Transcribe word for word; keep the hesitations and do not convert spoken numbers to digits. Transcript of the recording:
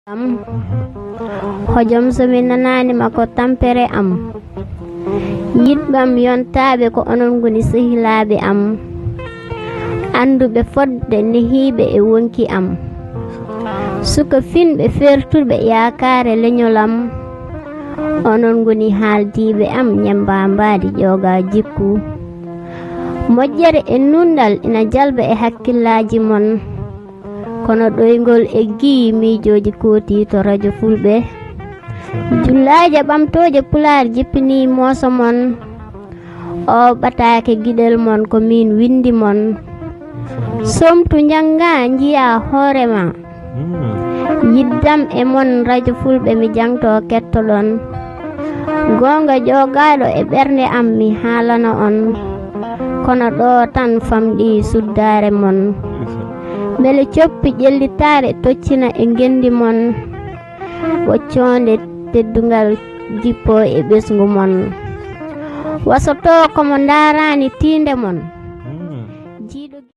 Am, hojom so mi nanaani ma ko tampere am. Yiɗɓam yontaaɓe ko onon ngoni sehilaaɓe am. Annduɓe fodde nehiiɓe e wonki am. Suka finɓe fertuɓe yaakaare leñol am. Onon ngoni haaldiiɓe am ñemba mbaadi ƴooga jikku. Moƴƴere e nunɗal ina jalba e hakkillaaji mon. Kono ɗoyngol eggi miijooji kooti to rajo fulɓe. Jullaaje ɓamtooje pulaar jippini mooso mon. O ɓataake giɗel mon ko min winndi mon. Somtu njannga njiya hoore ma. Yiddam e mon rajo fulɓe mi jangto kettoɗon. Goonga joogaaɗo e ɓernde am mi haalana on. Kono ɗo tan famɗi suddaare mon. Mbele coppi ƴellitaare toccina e ngenndi mon. Ɓoccoonde teddungal jippo e ɓesngu mon. Wasoto ko mo ndaaraani tiinde mon.